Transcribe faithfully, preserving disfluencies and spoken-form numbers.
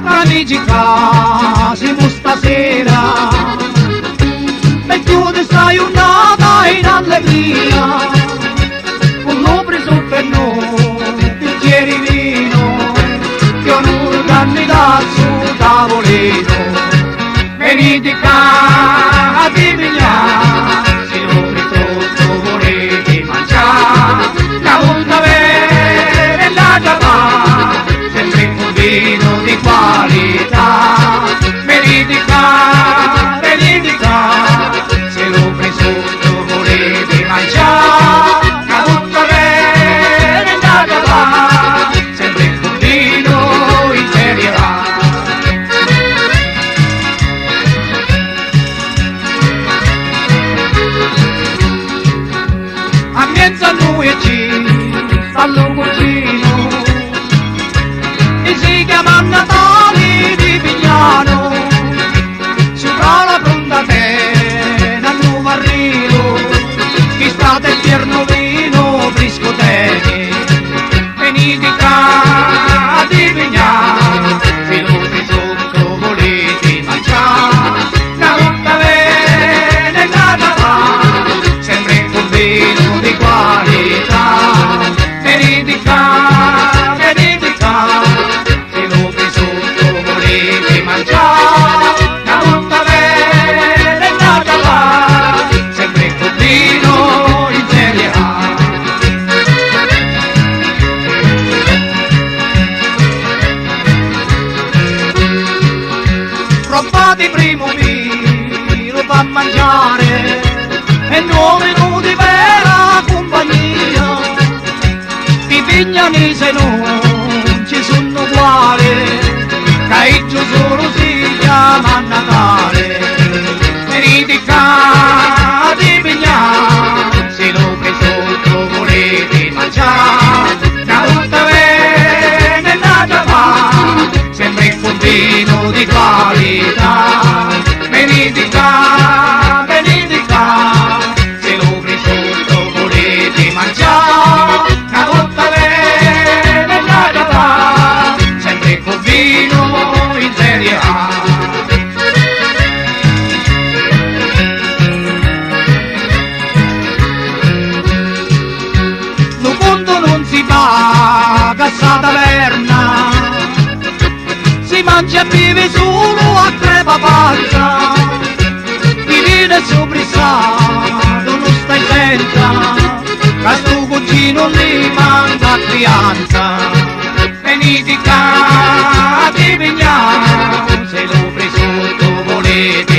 Amici, ca simu stasera, megghiu di sta jurnata in allegria, cu lu prisuttu e nu bicchieri vinu, chi onuri ca nni dà stu tavulinu. Veniti ccà di pignà, si lu prisuttu vuliti mancià, na vunta veni e n'atra va, sempri cu vinu di qualità. Veniti ccà, veniti ccà, si lu prisuttu vuliti mancià, na vunta veni e n'atra va, sempri cu vinu in seria. A miezza a nui ci sta lu cuginu, e si chiama Natali di Pignanu, supra la fronda teni a nu varrilu, chi stati e tiernu vinu friscu teni. Veniti ccà di pignà, si lu prisuttu vuliti mancià, na vunta veni e n'atra va, sempri cu vinu di qualità. Veniti ccà, veniti ccà, si lu prisuttu vuliti mancià, na vunta veni e n'atra va, sempri cu vinu in seria. Robba di primu viru pâ manciari e nu vinu di vera cumpagnia. Pi pignanisi nun ci sunnu uguali, ca iddu sulu si chiama Natali. Veniti ccà di pignà, si lu prisuttu vuliti mancià, na vunta veni e n'atra va, sempri cu vinu di qualità. Veniti ccà, veniti ccà, si lu prisuttu vuliti mancià, na vunta veni e n'atra va, sempri cu vinu in seria. Lu cuntu nun si paga a sta taverna, si mancia e bivi sulu a crepa panza. Chi vini supprissatu nun stai senza, ca stu cuginu li manca crianza. Veniti ccà di pignà, si lu prisuttu vuliti